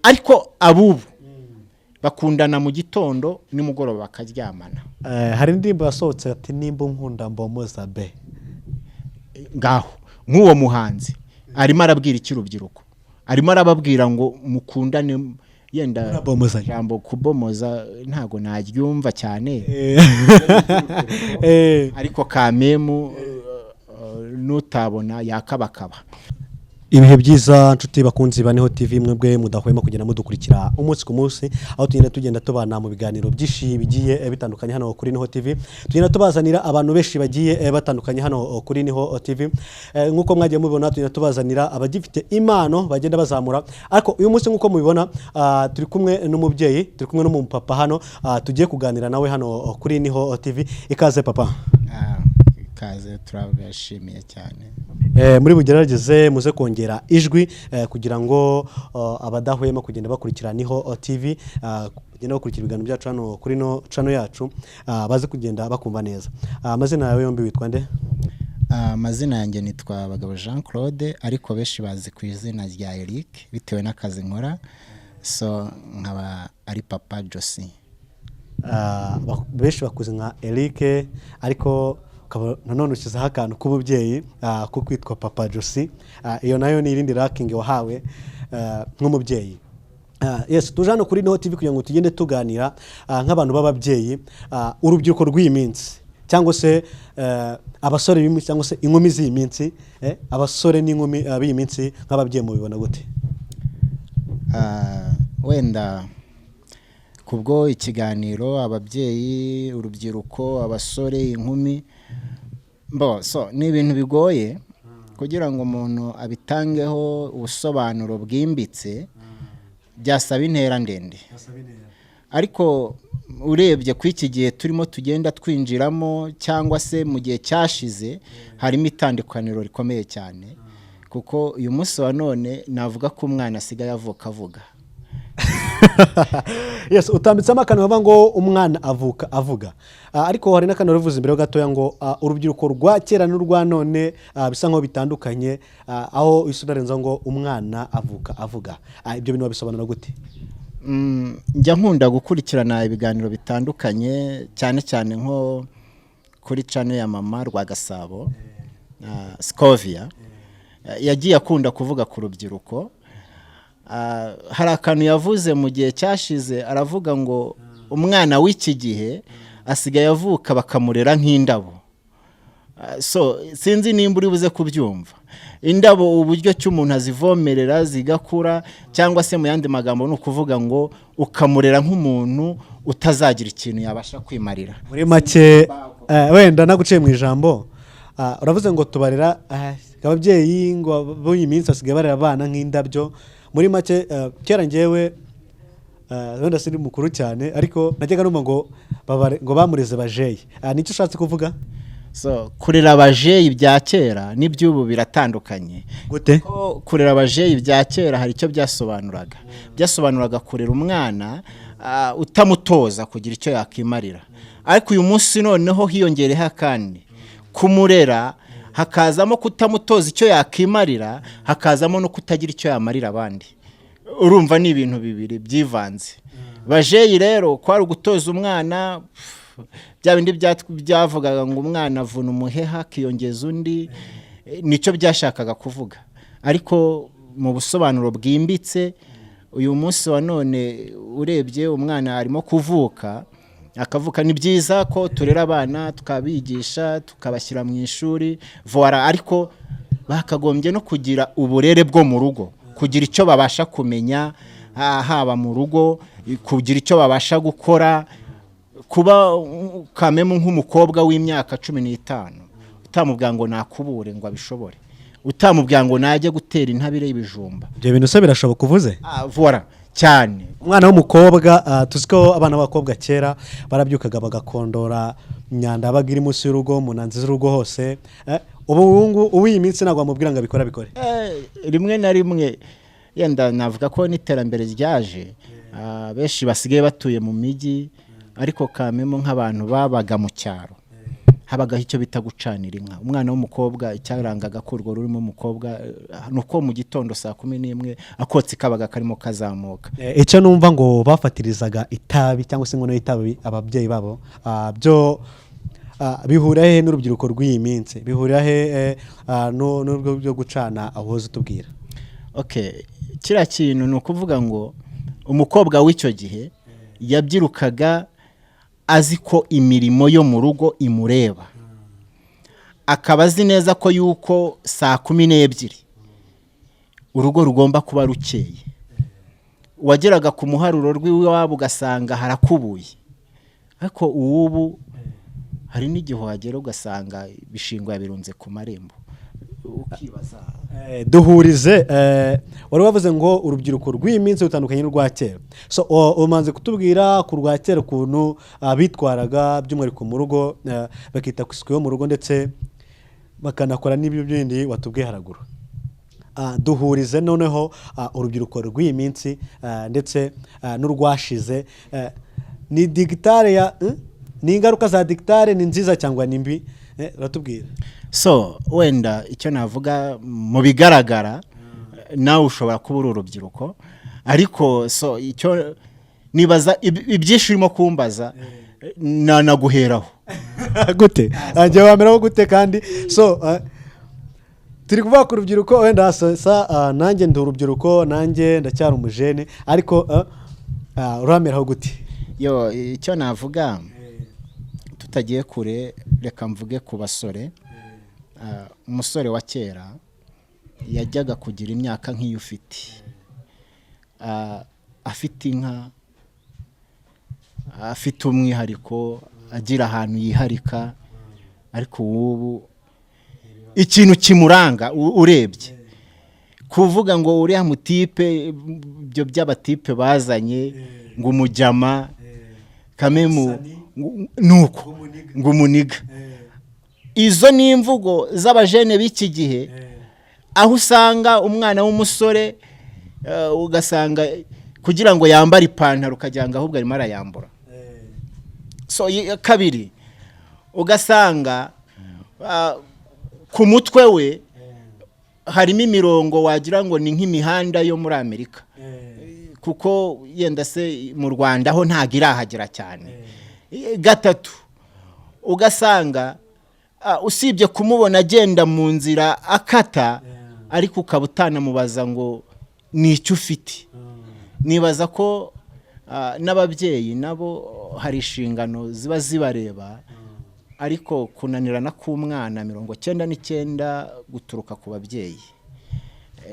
Ariko abubu bakundana mu gitondo, nimugoroba bakaryamana. Hari indirimbo yasohotse ati: "Nimba unkunda mbomoza be." Ngaho nk'uwo muhanzi arimo arabwira iki urubyiruko? Arimo arababwira ngo mukundane, yenda Murabomozanya. Ijambo kubomoza ntago naryumva cyane, ariko kamemu nutabona yakabakaba. Ibihe byiza, nshuti bakunzi ba Niho TV, mwebwe mudahwema kugenda mudukurikira umunsi ku munsi, aho tugenda tubana mu biganiro byinshi bigiye bitandukanye hano kuri Niho TV. Tugenda tubazanira abantu benshi bagiye batandukanye hano kuri Niho TV. Nk'uko mwagiye mubibona, tugenda tubazanira abagifite impano bagenda bazamura. Ariko uyu munsi, nk'uko mubibona, turi kumwe n'umubyeyi, turi kumwe n'umupapa hano, tugiye kuganira nawe hano kuri Niho TV. Ikaze, papa. Ah, ikaze, turabashimiye cyane. Muri bugerageze muze kongera ijwi kugira ngo abadahwema kugenda bakurikira Niho TV, bagenda bakurikira ibiganiro byacu hano kuri no channel yacu, baze kugenda bakumva neza. Amazina yawe yombi witwa nde? Ah, amazina yanjye nitwa Bagabo Jean Claude, ariko benshi bazi ku izina rya Eric bitewe n'akazi nkora. So nkaba ari papa Josi. Benshi bakuze nka Eric, ariko ukaba nanone ushyizeho akantu k'ububyeyi ko kwitwa papa Josi. Iyo nayo ni irindi ranking wahawe nk'umubyeyi. Yes, tuje hano kuri Niho TV kugira ngo tugende tuganira nk'abantu b'ababyeyi, urubyiruko rw'iyi minsi, cyangwa se abasore b'iminsi, cyangwa se inkumi z'iyi minsi, abasore n'inkumi b'iyi minsi. Nk'ababyeyi mubibona gute? Ah, wenda kubwo ikiganiro, ababyeyi, urubyiruko, abasore, inkumi, bo so ni ibintu bigoye kugira ngo umuntu abitangeho ubusobanuro bwimbitse, byasaba intera ndende. Ariko urebye ku iki gihe turimo tugenda twinjiramo, cyangwa se mu gihe cyashize, harimo itandukaniro rikomeye cyane, kuko uyu munsi wa none navuga ko umwana asigaye avuka avuga. Yes, utambitsemo akantu bavuga ngo umwana avuka avuga. Ariko hari n'akantu waruvuze imbere ho gatoya ngo urubyiruko rwa kera n'urwa none bisa nkaho bitandukanye, aho isi unarenza ngo umwana avuka avuga. Ibyo bintu babisobanura gute? Njya nkunda gukurikirana ibiganiro bitandukanye, cyane cyane nko kuri channel ya Mama Rwagasabo, Scovia. Yagiye akunda kuvuga ku rubyiruko. Hari akantu yavuze mu gihe cyashize, aravuga ngo umwana w'iki gihe asigaye avuka bakamurera nk'indabo. So sinzi nimba uri buze kubyumva. Indabo, uburyo ki umuntu azivomerera zigakura, cyangwa se mu yandi magambo ni ukuvuga ngo ukamurera nk'umuntu utazagira ikintu yabasha kwimarira. Muri make, wenda naguciye mu ijambo, uravuze ngo tubarera, ababyeyi ngo b'uyu minsi basigaye barera abana nk'indabyo. Muri make, kera ngewe, wenda siri mukuru cyane, ariko najyaga numva ngo ngo bamureze bajeyi. Nicyo ushatse kuvuga? So kurera abajeyi bya kera n'iby'ubu biratandukanye. Gute? Ko kurera abajeyi bya kera hari icyo byasobanuraga. Byasobanuraga kurera umwana utamutoza kugira icyo yakimarira. Ariko uyu munsi noneho hiyongereho akandi: kumurera hakazamo kutamutoza icyo yakimarira, hakazamo no kutagira icyo yamarira abandi. Urumva ni ibintu bibiri byivanze. Bajeyi rero kwari ugutoza umwana bya bindi byavugaga ngo umwana avuna umuheha akiyongeza undi, nicyo byashakaga kuvuga. Ariko mu busobanuro bwimbitse, uyu munsi wa none urebye umwana arimo kuvuka akavuka. Ni byiza ko turera abana, tukabigisha, tukabashyira mu ishuri, voilà, ariko bakagombye no kugira uburere bwo mu rugo, kugira icyo babasha kumenya, haba mu rugo, kugira icyo babasha gukora. Kuba kamemu nk'umukobwa w'imyaka 15 utamubwira ngo nakubure ngo abishobore, utamubwira ngo najye gutera intabire y'ibijumba. Ibyo bintu se birashoboka uvuze? Ah, voilà, cyane. Umwana w'umukobwa, tuzi ko abana b'abakobwa kera barabyukaga bagakondora imyanda yabaga iri munsi y'urugo, mu nanzi z'urugo hose. Ubu ngubu, ubu iyi minsi ntabwo wamubwira ngo abikore abikore. Rimwe na rimwe yenda navuga ko n'iterambere ryaje, benshi basigaye batuye mu mijyi, ariko kamemo nk'abantu babaga mu cyaro. Habagaho icyo bita gucanira inka. Umwana w'umukobwa, icyarangaga ko urwo rurimo umukobwa ni uko mu gitondo saa 11 akotsi kabaga karimo kazamuka. Icyo numva ngo bafatirizaga itabi cyangwa se inkono y'itabi ababyeyi babo, byo bihurira hehe n'urubyiruko rw'iyi minsi? Bihurira he n'urwo byo gucana aho uzi utubwira? Okay, kiriya kintu ni ukuvuga ngo umukobwa w'icyo gihe yabyirukaga azi ko imirimo yo mu rugo imureba, akaba azi neza ko yuko saa 12 urugo rugomba kuba rukeye. Wageraga ku muharuro rw'iwabo ugasanga harakubuye, ariko uw'ubu hari n'igihe wagera ugasanga ibishingwe yabirunze ku marembo, ukibaza. Duhurize, wari wavuze ngo urubyiruko rw'iyi minsi rutandukanye n'urwa kera. So umaze kutubwira ku rwa kera ukuntu bitwaraga, by'umwihariko mu rugo, bakita ku isuku yo mu rugo, ndetse bakanakora n'ibyo bindi watubwiye haraguru. Duhurize noneho urubyiruko rw'iyi minsi ndetse n'urwashize. Ni digitale ya ni ingaruka za digitale, ni nziza cyangwa ni mbi? Uratubwira. So wenda icyo navuga mu bigaragara, nawe ushobora kuba uri urubyiruko, ariko so icyo nibaza, ibyinshi urimo kumbaza nanaguheraho. Gute? Njye wameraho gute? Kandi so turi kuvuga ku rubyiruko, wenda sa nanjye ndi urubyiruko, nanjye ndacyari umujene, ariko urameraho gute? Yo, icyo navuga tutagiye kure, reka mvuge ku basore. Umusore wa kera yajyaga kugira imyaka nk'iyo ufite, afite inka, afite umwihariko, agira ahantu yiharika, ariko ubu ikintu kimuranga urebye kuvuga ngo uriya mutipe, ibyo by'abatipe bazanye ngo umujyama kamemu, nuko ngo umuniga, izo ni imvugo z'abajene b'iki gihe, aho usanga umwana w'umusore ugasanga kugira ngo yambare ipantaro ukagira ngo ahubwo arimo arayambura. So kabiri, ugasanga ku mutwe we harimo imirongo wagira ngo ni nk'imihanda yo muri Amerika, kuko yenda se mu Rwanda ho ntabwo irahagera cyane. Gatatu, ugasanga usibye kumubona agenda mu nzira akata, ariko ukaba utanamubaza ngo ni icyo ufite. Nibaza ko n'ababyeyi nabo hari inshingano ziba zibareba, ariko kunanirana k'umwana 99 guturuka ku babyeyi.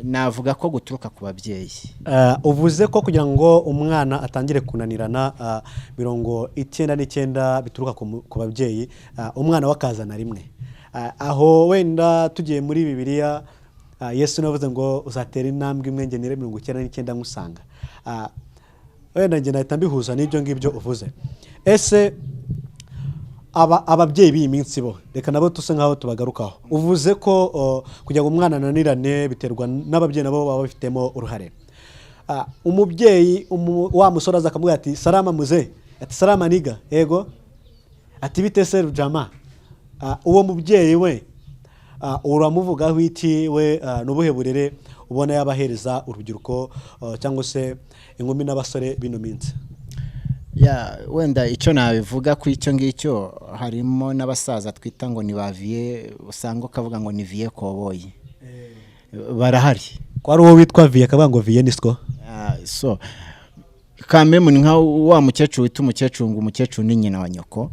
Navuga ko guturuka ku babyeyi. Uvuze ko kugira ngo umwana atangire kunanirana, 99 bituruka ku babyeyi, umwana we akazana rimwe. Aho wenda tugiye muri Bibiliya, Yesu navuze ngo uzatera intambwe imwe, njye nire 99 nkusanga. Wenda njye nahita mbihuza n'ibyo ngibyo uvuze. Ese aba ababyeyi b'iyi minsi bo, reka nabo tuse nkaho tubagarukaho. Uvuze ko kugira ngo umwana ananirane biterwa n'ababyeyi, nabo baba babifitemo uruhare. Umubyeyi wa musore aza akamubwira ati: "Salama muze," ati: "Salama niga," yego, ati: "Bite se rujama?" Uwo mubyeyi we uramuvugaho iki we? Ni ubuhe burere ubona yabahereza urubyiruko cyangwa se inkumi n'abasore b'ino minsi? Ya, wenda icyo nabivuga ku icyo ngicyo, harimo n'abasaza twita ngo ni ba vieux, usanga ukavuga ngo ni vieux cowboy, barahari. Ko ari uwo witwa vieux akavuga ngo vieux nisiko. So kamemu ni nka wa mukecuru wita umukecuru ngo umukecuru ni nyina wa nyoko.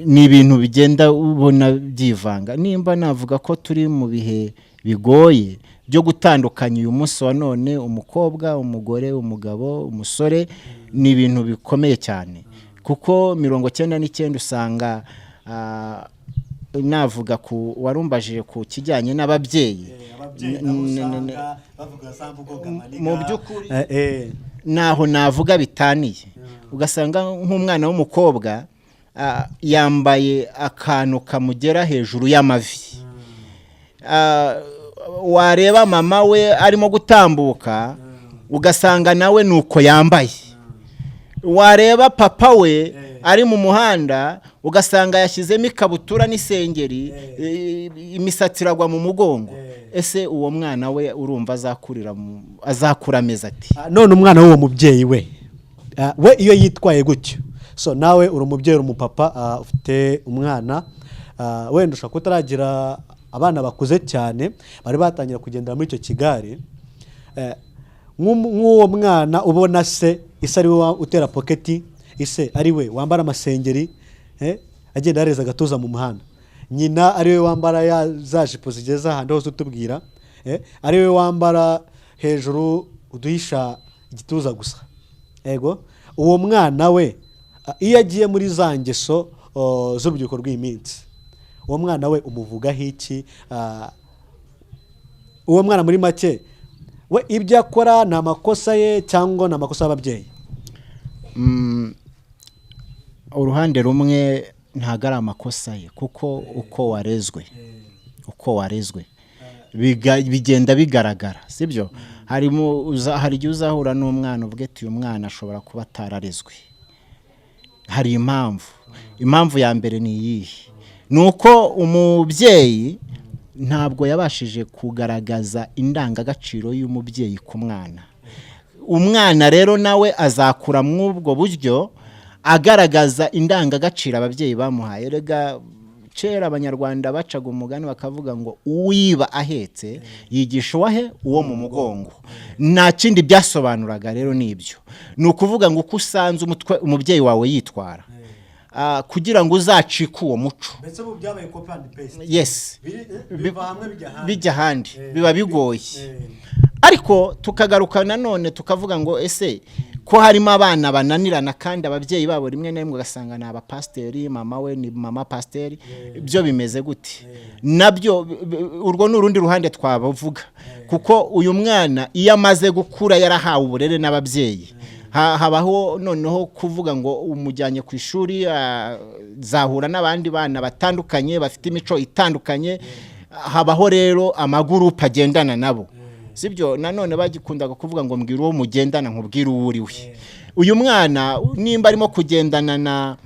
Ni ibintu bigenda ubona byivanga. Nimba navuga ko turi mu bihe bigoye byo gutandukanya uyu munsi wa none umukobwa, umugore, umugabo, umusore, ni ibintu bikomeye cyane, kuko 99 usanga navuga ku warumbajije ku kijyanye n'ababyeyi. Mu by'ukuri naho navuga bitaniye, ugasanga nk'umwana w'umukobwa yambaye akantu kamugera hejuru y'amavi. Wareba mama we arimo gutambuka, ugasanga nawe ni uko yambaye. Wareba papa we ari mu muhanda. Ugasanga yashyizemo ikabutura n'isengeri, imisatsi iragwa mu mugongo. Ese uwo mwana we urumva azakura ameze ati? None umwana w'uwo mubyeyi we iyo yitwaye gutyo, so nawe uri umubyeyi, uri umupapa, ufite umwana, wenda ushobora kuba utaragira abana bakuze cyane bari batangira kugendera muri icyo kigare. Nk'uwo mwana ubona se ise ari we utera poketi, ise ari we wambara amasengeri, agenda yareza agatuza mu muhanda, nyina ari we wambara ya za jipo zigeze ahandi hose utubwira, ari we wambara hejuru uduhisha igituza gusa, ego, uwo mwana we, iyo agiye muri za ngeso z'urubyiruko rw'iyi minsi, uwo mwana we umuvugaho iki? Uwo mwana muri make we ibyo akora ni amakosa ye cyangwa ni amakosa y'ababyeyi? Uruhande rumwe ntabwo ari amakosa ye, kuko uko warezwe bigenda bigaragara, sibyo? Harimo hari igihe uzahura n'umwana uvuge ati: "Uyu mwana ashobora kuba atararezwe." Hari impamvu ya mbere ni iyihe? Ni uko umubyeyi ntabwo yabashije kugaragaza indangagaciro y'umubyeyi ku mwana. Umwana rero nawe azakura muri ubwo buryo agaragaza indangagaciro ababyeyi bamuhaye. Rega kera Abanyarwanda bacaga umugani bakavuga ngo: "Uwiba ahetse yigisha uwahe uwo mu mugongo." Nta kindi byasobanuraga rero, ni ibyo. Ni ukuvuga ngo uko usanze umutwe umubyeyi wawe yitwara, kugira ngo uzacike uwo muco. Mbese ubu byabaye copy and paste. Yes. Biva hamwe bijya ahandi. Bijya ahandi biba bigoye. Ariko tukagaruka nanone tukavuga ngo: ese ko harimo abana bananirana kandi ababyeyi babo rimwe na rimwe ugasanga ni abapasiteri, mama we ni mama pasiteri, byo bimeze gute? Nabyo urwo ni urundi ruhande twabavuga, kuko uyu mwana iyo amaze gukura yarahawe uburere n'ababyeyi, habaho noneho kuvuga ngo umujyanye ku ishuri, azahura n'abandi bana batandukanye bafite imico itandukanye. Habaho rero amagurupe agendana nabo, sibyo? Nanone bagikundaga kuvuga ngo: "Mbwira uwo mugendana nkubwire uwo uri we." Uyu mwana nimba arimo kugendana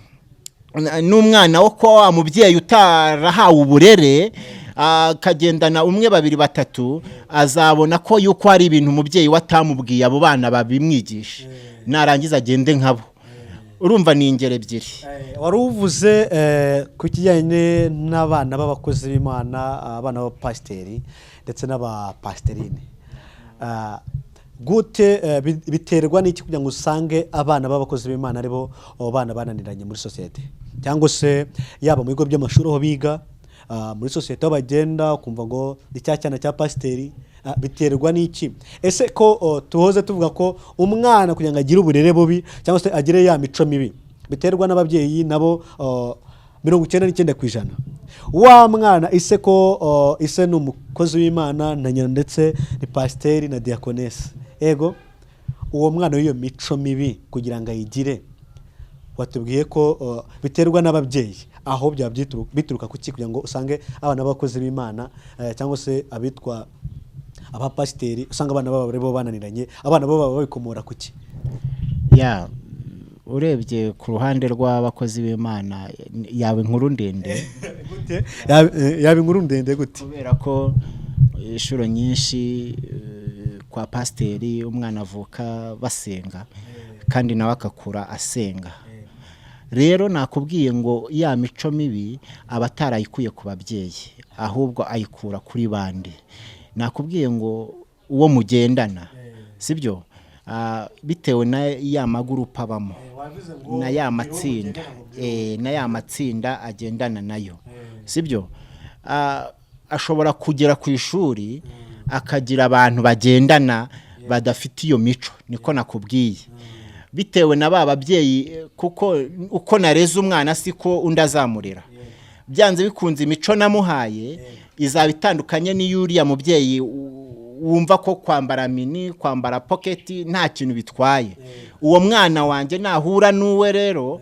n'umwana wo kwa wa mubyeyi utarahawe uburere, akagendana umwe, babiri, batatu, azabona ko yuko hari ibintu umubyeyi we atamubwiye, abo bana babimwigisha, narangiza agende nkabo. Urumva ni ingero ebyiri. Wari uvuze ku kijyanye n'abana b'abakozi b'Imana, abana b'abapasiteri ndetse n'abapasiterine. Gute biterwa n'iki kugira ngo usange abana b'abakozi b'Imana aribo abo bana bananiranye muri sosiyete, cyangwa se yaba mu bigo by'amashuri aho biga, muri sosiyete aho bagenda, ukumva ngo ni cya cyana cya pasiteri? Biterwa n'iki? Ese ko tuhoze tuvuga ko umwana kugira ngo agire uburere bubi cyangwa se agire ya mico mibi biterwa n'ababyeyi nabo 99%, wa mwana ise ko ise ni umukozi w'Imana na nyina ndetse ni pasiteri na diyakonesi, ego, uwo mwana w'iyo mico mibi kugira ngo ayigire, watubwiye ko biterwa n'ababyeyi, aho byaba bituruka ku ki kugira ngo usange abana b'abakozi b'Imana, cyangwa se abitwa abapasiteri, usanga abana babo aribo bananiranye? Abana bo baba babikomora ku ki? Ya, urebye ku ruhande rw'abakozi b'Imana yaba inkuru ndende. Gute? Yaba inkuru ndende gute? Kubera ko inshuro nyinshi kwa pasiteri umwana avuka basenga kandi nawe agakura asenga. Rero nakubwiye ngo ya mico mibi aba atarayikuye ku babyeyi, ahubwo ayikura kuri bande? Nakubwiye ngo uwo mugendana, sibyo? Bitewe na ya magurupe abamo na ya matsinda agendana nayo, sibyo? Ashobora kugera ku ishuri akagira abantu bagendana badafite iyo mico, niko nakubwiye, bitewe na ba babyeyi, kuko uko nareze umwana siko undi azamurera. Byanze bikunze imico namuhaye izaba itandukanye n'iy'uriya mubyeyi wumva ko kwambara mini, kwambara poketi nta kintu bitwaye. Uwo mwana wanjye nahura n'uwe rero,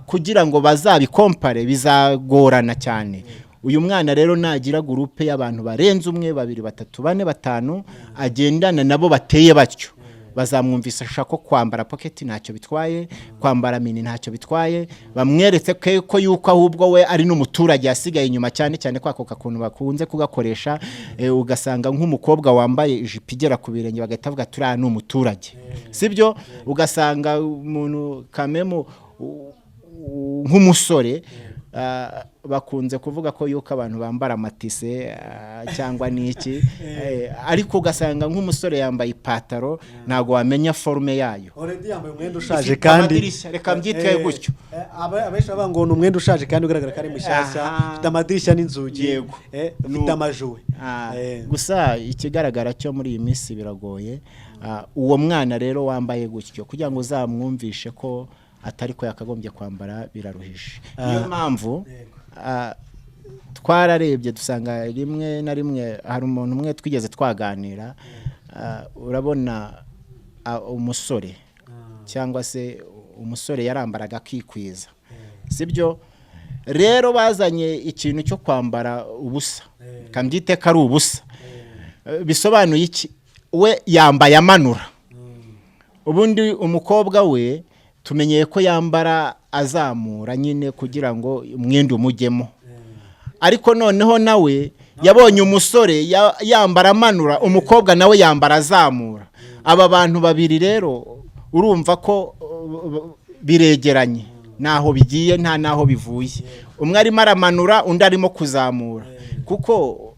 kugira ngo bazabikompare bizagorana cyane. Uyu mwana rero nagira gurupe y'abantu barenze umwe, babiri, batatu, bane, batanu agendana nabo bateye batyo. Bazamwumvisha ko kwambara pocket ntacyo bitwaye, kwambara mini ntacyo bitwaye. Bamweretse ko yuko ahubwo we ari n'umuturage yasigaye inyuma, cyane cyane ko ako kakuntu bakunze kugakoresha. Ugasanga nk'umukobwa wambaye ijipo igera ku birenge, bagahita bavuga turiya ni umuturage, sibyo? Ugasanga umuntu kamemu nk'umusore, bakunze kuvuga ko yuko abantu bambara amatise, cyangwa n'iki, ariko ugasanga nk'umusore yambaye ipataro, ntabwo wamenya forme yayo. Already yambaye umwenda ushaje. Ifite Kandi amadirishya, reka mbyite gutyo. Abenshi bavuga ngo ni umwenda ushaje kandi ugaragara ko ari mushyashya. Ufite amadirishya n'inzugi. Ufite amajuwe. Gusa ikigaragara cyo muri iyi minsi biragoye. Uwo mwana rero wambaye gutyo, kugira ngo uzamwumvishe ko atari ko yakagombye kwambara, biraruhije. Niyo mpamvu twararebye dusanga rimwe na rimwe hari umuntu umwe twigeze twaganira. Urabona, umusore cyangwa se umusore yarambaraga akikwiza, sibyo? Rero bazanye ikintu cyo kwambara ubusa, kambyite ko ari ubusa. Bisobanuye iki? We yambaye amanura. Ubundi umukobwa we tumenyeye ko yambara azamura nyine kugira ngo umwenda umujyemo, ariko noneho nawe yabonye umusore yambara amanura, umukobwa nawe yambara azamura. Aba bantu babiri rero urumva ko biregeranye, ntaho bigiye, nta n'aho bivuye. Umwe arimo aramanura, undi arimo kuzamura. Kuko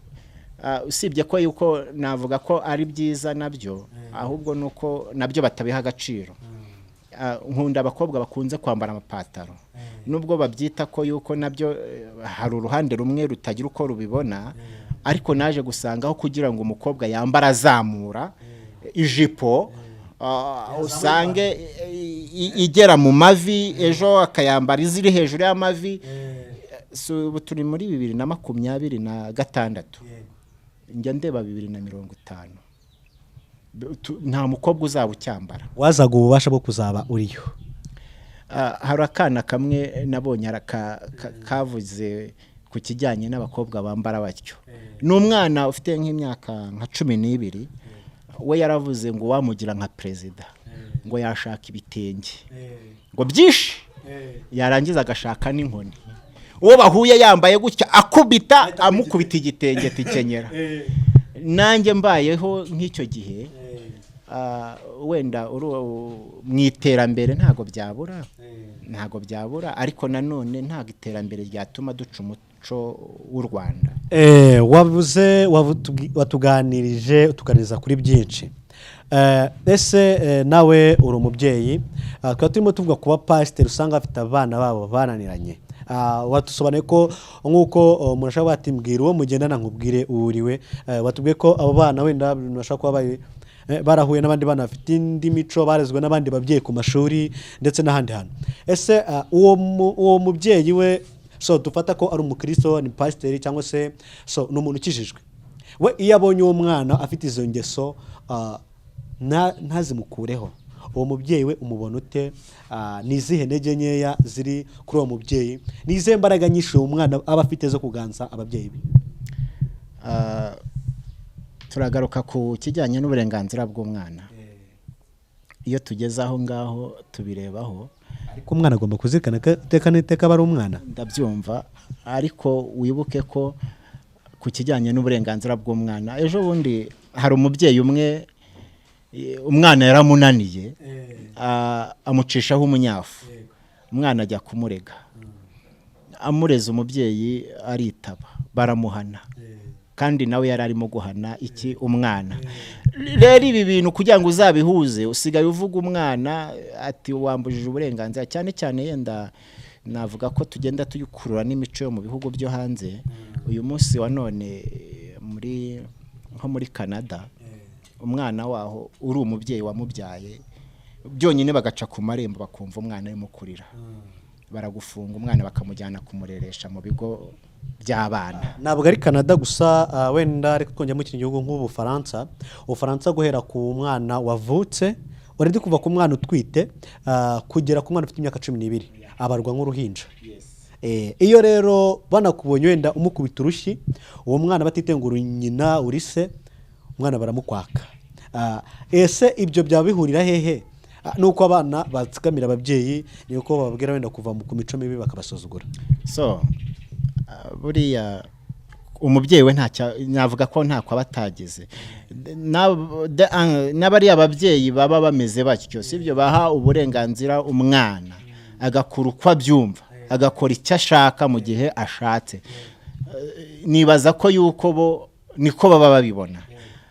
usibye ko yuko navuga ko ari byiza nabyo, ahubwo ni uko nabyo batabiha agaciro. Nkunda abakobwa bakunze kwambara amapataro, nubwo babyita ko yuko nabyo hari uruhande rumwe rutagira uko rubibona, ariko naje gusangaho kugira ngo umukobwa yambara azamura ijipo, usange igera mu mavi, ejo akayambara iziri hejuru y'amavi. Si ubu turi muri 2026, njya ndeba 2050 nta mukobwa uzaba ucyambara. Wazaga ububasha bwo kuzaba uriyo. Hari akana kamwe nabonye kavuze ku kijyanye n'abakobwa bambara batyo. Ni umwana ufite nk'imyaka nka 12. We yaravuze ngo wamugira nka perezida, ngo yashaka ibitenge ngo byinshi, yarangiza agashaka n'inkoni. Uwo bahuye yambaye gutya, akubita, amukubita igitenge tikenyera. Nanjye mbayeho nk'icyo gihe, wenda mu iterambere ntabwo byabura, ntabwo byabura, ariko nanone ntabwo iterambere ryatuma duca umuco w'u Rwanda. Wavuze watuganirije, utuganiriza kuri byinshi. Ese nawe uri umubyeyi? Tukaba turimo tuvuga kuba pasiteri usanga bafite abana babo bananiranye. Watusobanuye ko nk'uko umuntu ashobora kuba ati mbwira uwo mugendana nkubwire uwuriwe. Watubwiye ko abo bana wenda bashobora kuba barahuye n'abandi bana bafite indi mico, barezwe n'abandi babyeyi ku mashuri ndetse n'ahandi hantu. Ese uwo mubyeyi we, so dufata ko ari umukristo, ni pasiteri cyangwa se so ni umuntu ukijijwe, we iyo abonye uwo mwana afite izo ngeso, ntazimukureho, uwo mubyeyi we umubona ute? Ni izihe ntege nkeya ziri kuri uwo mubyeyi? Ni izihe mbaraga nyinshi uwo mwana aba afite zo kuganza ababyeyi be? Turagaruka ku kijyanye n'uburenganzira bw'umwana. Iyo tugeze aho ngaho tubirebaho. Ariko umwana agomba kuzirikana ko iteka n'iteka aba ari umwana. Ndabyumva, ariko wibuke ko ku kijyanye n'uburenganzira bw'umwana, ejo bundi hari umubyeyi umwe, umwana yaramunaniye, amucishaho umunyafu. Umwana ajya kumurega, amureze, umubyeyi aritaba, baramuhana, kandi nawe yari arimo guhana iki? Umwana. Rero ibi bintu kugira ngo uzabihuze, usigaye uvuga umwana ati wambujije uburenganzira. Cyane cyane yenda navuga ko tugenda tuyikurura n'imico yo mu bihugu byo hanze. Uyu munsi wa none muri nko muri Canada, umwana waho uri umubyeyi wamubyaye byonyine bagaca ku marembo bakumva umwana arimo kurira, baragufunga, umwana bakamujyana kumureresha mu bigo by'abana. Ntabwo ari Canada gusa, wenda ariko twongeramo ikindi gihugu nk'Ubufaransa. Ubufaransa guhera ku mwana wavutse, already kuva ku mwana utwite, kugera ku mwana ufite imyaka 12 abarwa nk'uruhinja. Iyo rero banakubonye wenda umukubita urushyi uwo mwana, batitengura nyina uri se, umwana baramukwaka. Ese ibyo byaba bihurira hehe? Nuko abana batsikamira ababyeyi, ni uko bababwira wenda kuva ku mico mibi bakabasuzugura. So buriya umubyeyi we ntacyo navuga ko ntako aba atagize. N'abariya babyeyi baba bameze batyo, sibyo, baha uburenganzira umwana agakura uko abyumva, agakora icyo ashaka mu gihe ashatse. Nibaza ko yuko bo niko baba babibona,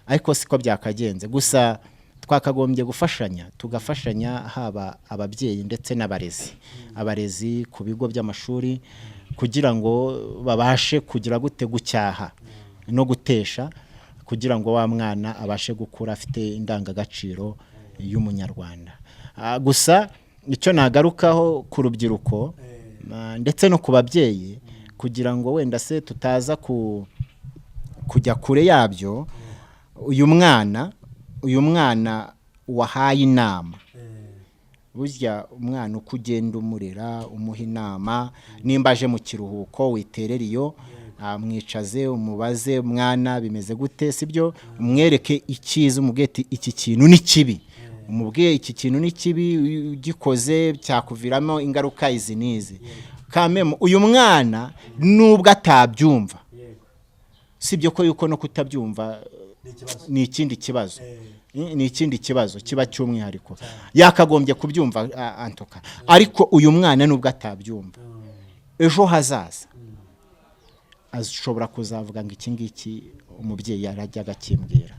ariko siko byakagenze. Gusa twakagombye gufashanya, tugafashanya, haba ababyeyi ndetse n'abarezi, abarezi ku bigo by'amashuri, kugira ngo babashe kugira gute, gucyaha no gutesha, kugira ngo wa mwana abashe gukura afite indangagaciro y'Umunyarwanda. Gusa icyo nagarukaho ku rubyiruko ndetse no ku babyeyi, kugira ngo wenda se tutaza kujya kure yabyo, uyu mwana wahaye inama, burya umwana uko ugenda umurera, umuha inama, nimba aje mu kiruhuko witerera iyo, mwicaze, umubaze: "Mwana, bimeze gute?" Sibyo? Umwereke icyiza, umubwiye ati: "Iki kintu ni kibi." Umubwiye: "Iki kintu ni kibi, ugikoze cyakuviramo ingaruka izi n'izi." Kamemo uyu mwana nubwo atabyumva, sibyo ko yuko no kutabyumva ni ikindi kibazo, ni ikindi kibazo kiba cy'umwihariko, yakagombye kubyumva antuka. Ariko uyu mwana nubwo atabyumva, ejo hazaza ashobora kuzavuga ngo: "Iki ngiki umubyeyi yarajyaga akimbwira."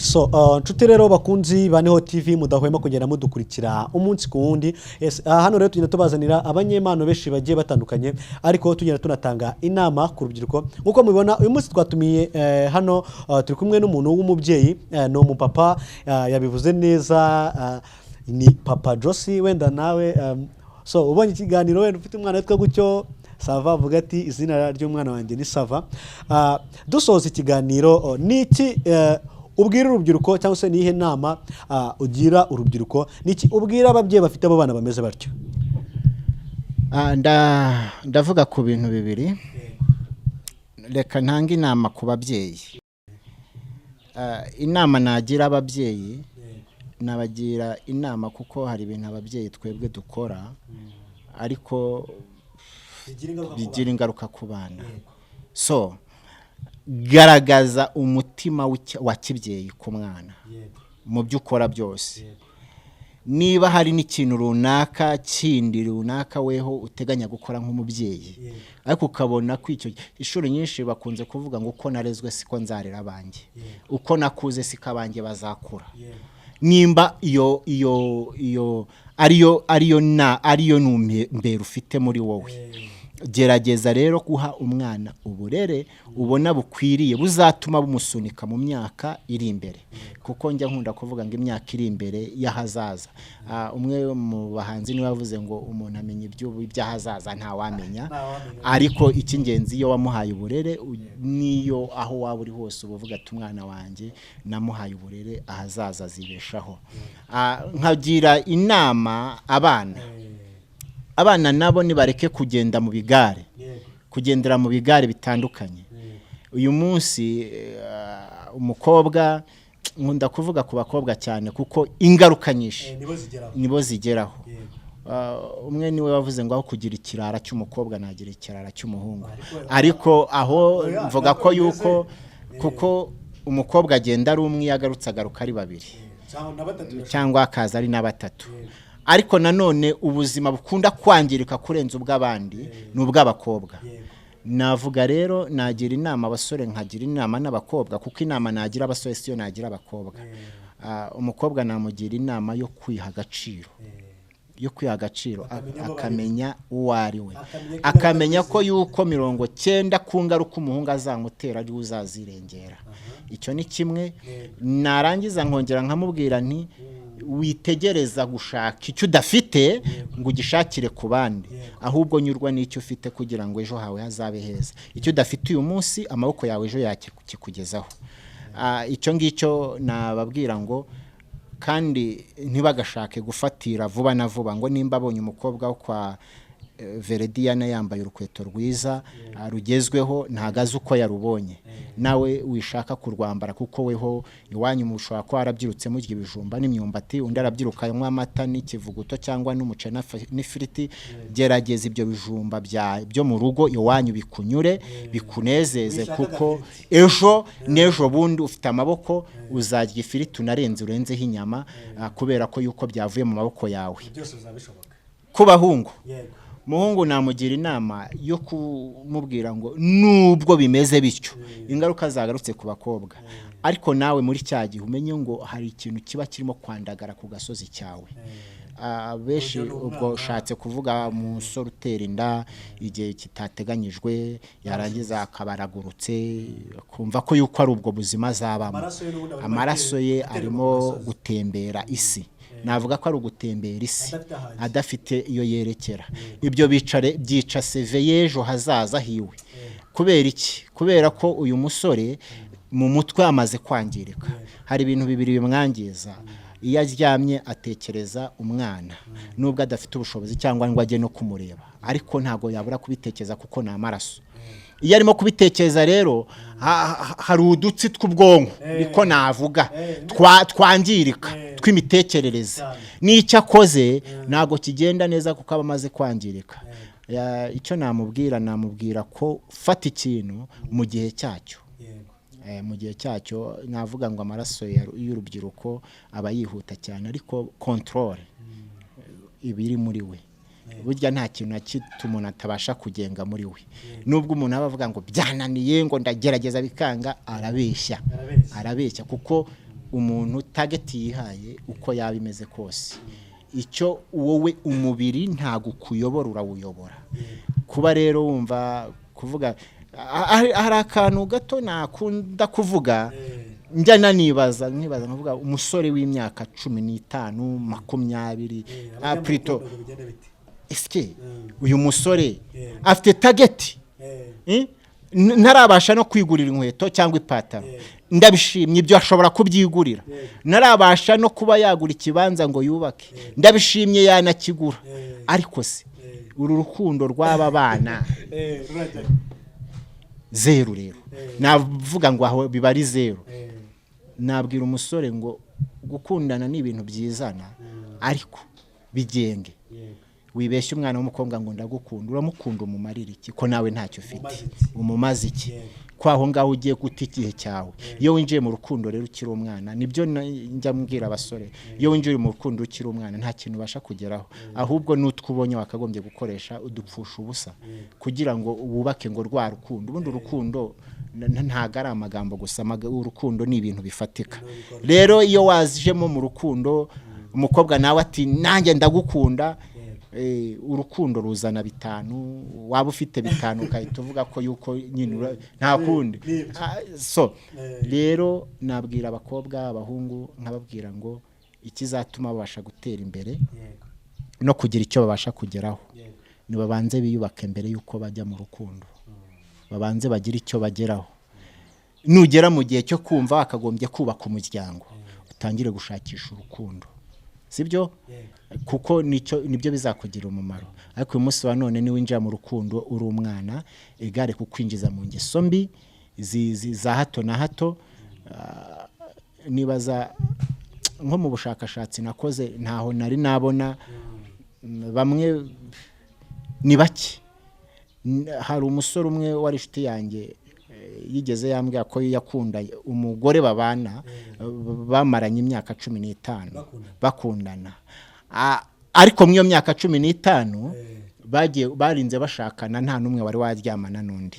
So nshuti rero bakunzi ba Niho TV mudahwema kugenda mudukurikira umunsi ku wundi. Yes, hano rero tugenda tubazanira abanyempano benshi bagiye batandukanye, ariko tugenda tunatanga inama ku rubyiruko. Nk'uko mubibona, uyu munsi twatumiye hano, turi kumwe n'umuntu w'umubyeyi, ni umupapa, yabivuze neza, ni Papa Josi. Wenda nawe so ubonye ikiganiro, wenda ufite umwana witwa gutyo Sava, avuga ati: "Izina ry'umwana wanjye ni Sava." Dusoza ikiganiro, ni iki ubwira urubyiruko, cyangwa se ni iyihe nama ugira urubyiruko? Ni iki ubwira ababyeyi bafite abo bana bameze batyo? Ndavuga ku bintu bibiri. Reka ntange inama ku babyeyi. Inama nagira ababyeyi, nabagira inama kuko hari ibintu ababyeyi twebwe dukora ariko bigira ingaruka ku bana. So garagaza umutima wa kibyeyi ku mwana mu byo ukora byose. Niba hari n'ikintu runaka kindi runaka weho uteganya gukora nk'umubyeyi, ariko ukabona ko icyo, inshuro nyinshi bakunze kuvuga ngo: "Uko narezwe siko nzarera abanjye, uko nakuze siko abanjye bazakura." Nimba iyo ariyo na ariyo ntumbero ufite muri wowe, gerageza rero guha umwana uburere ubona bukwiriye, buzatuma bumusunika mu myaka iri imbere, kuko njya nkunda kuvuga ngo imyaka iri imbere y'ahazaza. Umwe mu bahanzi niwe wavuze ngo: "Umuntu amenya iby'ubu, iby'ahazaza ntawamenya." Ariko icy'ingenzi, iyo wamuhaye uburere, niyo aho waba uri hose uba uvuga ati: "Umwana wanjye namuhaye uburere, ahazaza azibeshaho." Nkagira inama abana. Abana nabo nibareke kugenda mu bigare, kugendera mu bigare bitandukanye. Uyu munsi umukobwa, nkunda kuvuga ku bakobwa cyane kuko ingaruka nyinshi nibo zigeraho. Nibo zigeraho. Umwe niwe wavuze ngo: "Aho kugira ikirara cy'umukobwa nagira ikirara cy'umuhungu." Ariko aho mvuga ko yuko kuko umukobwa agenda ari umwe, iyo agarutse agaruka ari babiri cyangwa na batatu. Cyangwa akaza ari na batatu. Ariko nanone ubuzima bukunda kwangirika kurenza ubw'abandi ni ubw'abakobwa. Navuga rero, nagira inama abasore, nkagira inama n'abakobwa, kuko inama nagira abasore siyo nagira abakobwa. Umukobwa namugira inama yo kwiha agaciro, yo kwiha agaciro, Akamenya abo. Akamenya uwo ari we. Akamenya ko Akamenya ko yuko 90 ku ngaruka umuhungu azamutera ari we uzazirengera. Icyo ni kimwe. Narangiza nkongera nkamubwira nti: "Witegereza gushaka icyo udafite ngo ugishakire ku bandi, ahubwo nyurwa n'icyo ufite kugira ngo ejo hawe hazabe heza. Icyo udafite uyu munsi, amaboko yawe ejo yakikugezaho." Icyo ngicyo nababwira ngo kandi ntibagashake gufatira vuba na vuba, ngo nimba abonye umukobwa wo kwa Verediyana yambaye urukweto rwiza rugezweho, ntago azi uko yarubonye. Nawe wishaka kurwambara, kuko weho iwanyu mushobora kuba warabyirutse murya ibijumba n'imyumbati, undi arabyiruka anywa amata n'ikivuguto cyangwa n'umuceri n'ifiriti. Gerageza ibyo bijumba byo mu rugo iwanyu bikunyure, bikunezeze, Wishaka kuko agafiriti. ejo n'ejo bundi ufite amaboko, uzarya ifiriti unarenze, urenzeho inyama, kubera ko yuko byavuye mu maboko yawe. Byose bizabishoboka. Ku bahungu, muhungu namugira inama yo kumubwira ngo nubwo bimeze bityo, ingaruka zagarutse ku bakobwa, ariko nawe muri cya gihe umenye ngo hari ikintu kiba kirimo kwandagara ku gasozi cyawe. Benshi Urugero ni ubwo umwana. ushatse kuvuga umusore utera inda igihe kitateganyijwe, yarangiza akaba aragurutse, kumva ko yuko ari ubwo buzima azabamo. Amaraso ye n'ubundi arimo Amaraso ye aterwa arimo ku gasozi. gutembera isi, navuga ko ari ugutembera isi Adafite aho ajya. adafite iyo yerekera. Ibyo bicare byica CV y'ejo hazaza hiwe. Kubera iki? Kubera ko uyu musore mu mutwe amaze kwangirika. Hari ibintu bibiri bimwangiza: iyo aryamye atekereza umwana, nubwo adafite ubushobozi cyangwa ngo ajye no kumureba, ariko ntabwo yabura kubitekereza kuko ni amaraso. Iyo arimo kubitekereza rero, hari udutsi tw'ubwonko, niko navuga, twangirika tw'imitekerereze, n'icyo akoze ntabwo kigenda neza kuko aba amaze kwangirika. Icyo namubwira, namubwira ko fata ikintu mu gihe cyacyo. Mu gihe cyacyo, navuga ngo amaraso y'urubyiruko aba yihuta cyane, ariko contrôle iba iri muri we. Burya nta kintu na kimwe umuntu atabasha kugenga muri we. Nubwo umuntu aba avuga ngo byananiye, ngo ndagerageza bikanga, arabeshya. Arabeshya. Arabeshya, kuko umuntu target yihaye, uko yaba imeze kose, icyo wowe umubiri ntabwo ukuyobora, urawuyobora. Kuba rero wumva kuvuga, hari akantu gato nakunda kuvuga, njya nanibaza, nkibaza nkavuga umusore w'imyaka 15, 20, plutôt, ese uyu musore afite target? Ntarabasha no kwigurira inkweto cyangwa ipataro, ndabishimye, ibyo ashobora kubyigurira. Ntarabasha no kuba yagura ikibanza ngo yubake, ndabishimye, yanakigura. Ariko se uru rukundo rw'aba bana, zéro rero, navuga ngo aho biba ari zéro. Nabwira umusore ngo gukundana ni ibintu byizana, ariko bigenge. Wibeshya umwana w'umukobwa ngo ndagukunda, uramukunda umumarira iki ko nawe ntacyo ufite? Umumaze iki? Umumaze iki ko aho ngaho ugiye guta igihe cyawe? Iyo winjiye mu rukundo rero ukiri umwana, nibyo njya mbwira abasore, iyo winjiye mu rukundo ukiri umwana nta kintu ubasha kugeraho, ahubwo n'utwo ubonye wakagombye gukoresha udupfusha ubusa kugira ngo wubake ngo rwa rukundo. Ubundi urukundo ntago ari amagambo gusa, urukundo ni ibintu bifatika. Rero iyo wajemo mu rukundo, umukobwa nawe ati nanjye ndagukunda, urukundo ruzana 5, waba ufite 5 ugahita uvuga ko yuko nyine nta kundi. So rero nabwira abakobwa, abahungu, nkababwira ngo ikizatuma babasha gutera imbere no kugira icyo babasha kugeraho, nibabanze biyubake mbere y'uko bajya mu rukundo, babanze bagire icyo bageraho. Nugera mu gihe cyo kumva wakagombye kubaka umuryango, utangire gushakisha urukundo, sibyo? Kuko nicyo nibyo bizakugira umumaro. Ariko uyu munsi wa none niwinjira mu rukundo uri umwana, igare kukwinjiza mu ngeso mbi za hato na hato. Nibaza nko mu bushakashatsi nakoze, ntaho nari nabona, bamwe ni bake. Hari umusore umwe wari inshuti yanjye, yigeze yambwira ko yakundanye umugore babana, bamaranye imyaka 15 bakundana. Ariko muri iyo myaka 15 bagiye barinze bashakana, nta n'umwe wari waryamana n'undi.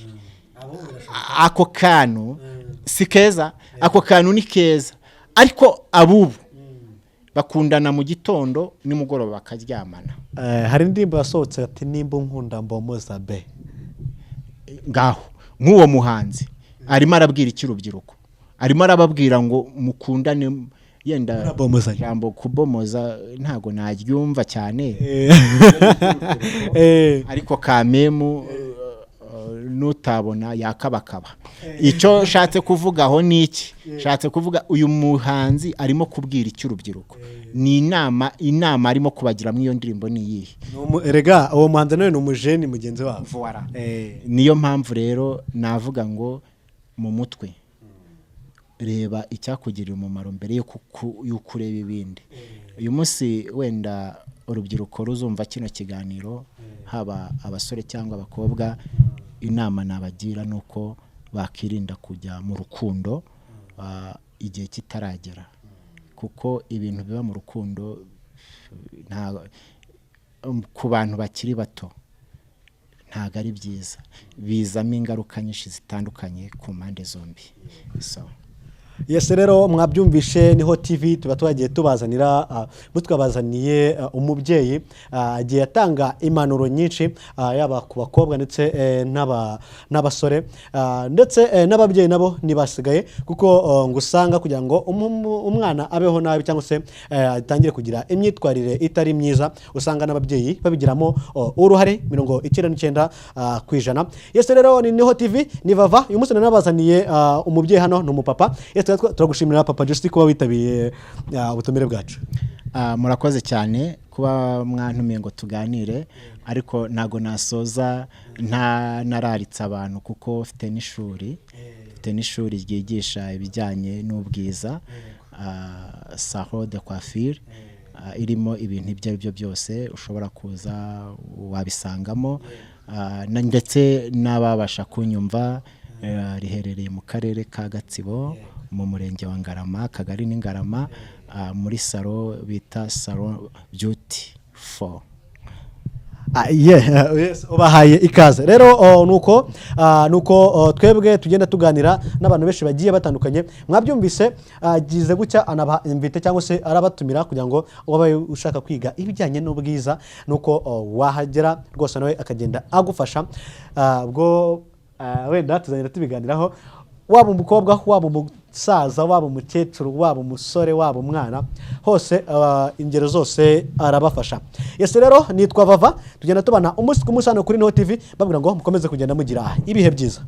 Ako kantu si keza, ako kantu ni keza, ariko abubu bakundana mu gitondo, nimugoroba bakaryamana. Hari indirimbo yasohotse ati nimba unkunda mbomoza be. Ngaho nk'uwo muhanzi arimo arabwira iki urubyiruko? Arimo arababwira ngo mukundane, yenda Murabomozanya. Ijambo kubomoza ntago naryumva cyane, ariko kamemu N'utabona yakabakaba. Icyo nshatse kuvuga aho ni iki? Nshatse kuvuga, uyu muhanzi arimo kubwira icy'urubyiruko ni inama arimo kubagira muri iyo ndirimbo ni iyihe? Erega uwo muhanzi nawe ni umujeni mugenzi wabo. Voilà. Niyo mpamvu rero navuga ngo mu mutwe reba icyakugirira umumaro mbere y'uko ureba ibindi. Uyu munsi wenda urubyiruko ruzumva kino kiganiro, haba abasore cyangwa abakobwa, inama nabagira ni uko bakirinda kujya mu rukundo igihe kitaragera, kuko ibintu biba mu rukundo ku bantu bakiri bato ntabwo ari byiza, bizamo ingaruka nyinshi zitandukanye ku mpande zombi. So Yes, rero mwabyumvishe, Niho TV tuba twagiye tubazanira bo twabazaniye umubyeyi agiye atanga impanuro nyinshi, yaba ku bakobwa ndetse n'abasore, ndetse n'ababyeyi nabo ntibasigaye, kuko ngo usanga kugira ngo umwana abeho nabi cyangwa se atangire kugira imyitwarire itari myiza, usanga n'ababyeyi babigiramo uruhare 99%. Yes, rero ni Niho TV, ni Vava. Uyu munsi nabazaniye umubyeyi hano, ni umupapa. Yes, turagushimira Papa Justin kuba witabiriye ubutumire bwacu. Murakoze cyane kuba mwantumiye ngo tuganire, ariko ntago nasoza nta nararitse abantu, kuko mfite n'ishuri ryigisha ibijyanye n'ubwiza, salon de coiffure, irimo ibintu ibyo ari byo byose ushobora kuza wabisangamo. Ndetse n'ababasha kunyumva, riherereye mu karere ka Gatsibo, mu murenge wa Ngarama, akagari ni Ngarama, muri salon bita Salon Beauty Four. Yeah, yes, ubahaye ikaze rero. Nuko twebwe tugenda tuganira n'abantu benshi bagiye batandukanye. Mwabyumvise, agize gutya anabaha invite cyangwa se arabatumira kugira ngo wabaye ushaka kwiga ibijyanye n'ubwiza, nuko wahagera rwose nawe akagenda agufasha. Ubwo wenda tuzagenda tubiganiraho, waba umukobwa, waba umusaza, waba umukecuru, waba umusore, waba umwana, hose ingero zose arabafasha. Yes, rero nitwa Vava, tugenda tubana umunsi ku munsi hano kuri Niho TV, babwira ngo mukomeze kugenda mugira ibihe byiza.